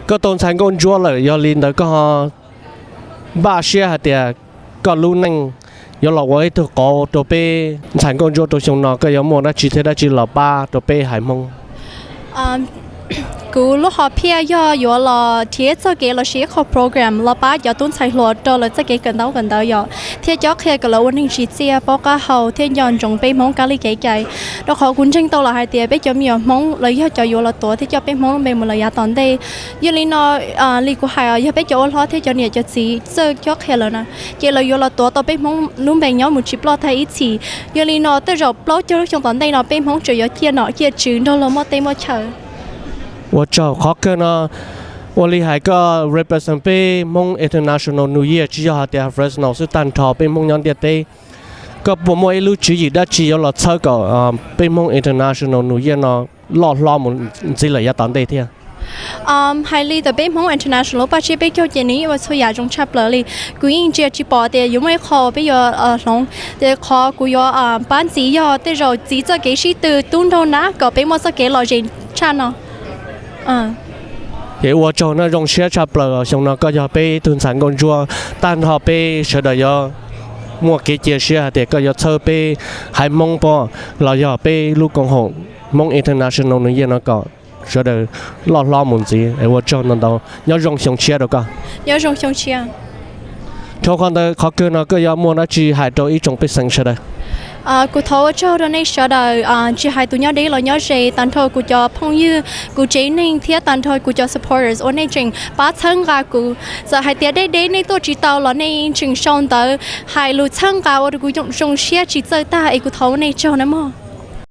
Koj tau ntxhais nkauj ntsuab lawm, yog li ntawd koj ho npaj siab hais tias koj lub neej yuav los ua ib tug qauv rau peb ntxhais nkauj ntsuab rau xyoo no, koj yuav muaj dab tsi thiab dab tsi los pab rau peb haiv Hmoob? Kuv lub hom phiaj yog yuav los nrhiav txoj kev los sis ib qho program los pab cov tub ntxhais hluas rau lawv txoj kev kawm ntaub kawm ntawv yom, thiab cob qhia kom lawv ua neeg tsim txiaj, paub qab hau thiab nco ntsoov peb Hmoob kab li kev cai. Rau qhov kuv ntseeg tau los hais tias peb cov me nyuam Hmoob lawv yog cov yuav los tuav thiab coj peb Hmoob lub npe mus lawm yav tom ntej. Yog li no, li kuv hais, yog peb cov ua hlob thiab cov niam cov txiv txawj cob qhia lawm na, ces lawv yuav los tuav tau peb Hmoob lub npe nyob mus tsis ploj tag ib txhis. Yog li no tej zaum plaub caug lub xyoo tom ntej no peb Hmoob tseem yuav ciaj nom ciaj tswv nrog luag muaj teb muaj chaw. Ua tsaug. Qhov kawg no, ua li hais koj represent peb Hmoob International New Year tsis yog hais tias Fresno xwb, tag nrho peb Hmoob nyob ntiaj teb. Koj puas muaj ib lub tswv yim dab tsi yuav los txhawb kom peb Hmoob International New Year no loj hlob mus ntxiv lawm yav tom ntej thiab? Hais li ntawm peb Hmoob International lub paj tsiab peb caug ces nws yeej ua txhua yam zoo tshaj plaws li. Kuv yeej ntsia tsis pom tias yuav muaj ib qho peb yuav hloov, ces qhov kuv yuav pab ntxiv yog tej zaum txiv txoj kev sib tw tub nraug nab kom peb muaj txoj kev lom zem tshaj no. Ces ua tsaug nawb, zoo siab tshaj plaws xyoo no koj yog peb ib tug ntxhais nkauj ntsuab, tag nrho peb sawv daws yuav muaj kev cia siab hais tias koj yuav txhawb peb haiv Hmoob pab los yog peb lub koom haum Hmoob International New Year no kom sawv daws loj hlob mus ntxiv. Es ua tsaug ntau ntau, nyob zoo xyoo tshiab rau koj. Nyob zoo xyoo tshiab. Dhau qhov ntawd qhov kawg no koj yuav muaj dab tsi hais rau ib tsoom pej xeem sawv daws? Kuv thov ua tsaug rau nej sawv daws, tsis hais tus nyob deb los nyob ze, tag nrho kuv cov phooj ywg, kuv tsev neeg thiab tag nrho kuv cov supporters uas nej tseem pab txhawb nqa kuv. Txawm hais tias deb deb nej tuaj tsis tau los nej tseem sau ntawv hais lus txhawb nqa ua rau kuv zoo siab tsis txawj tag es kuv thov ua nej tsaug nawb mog.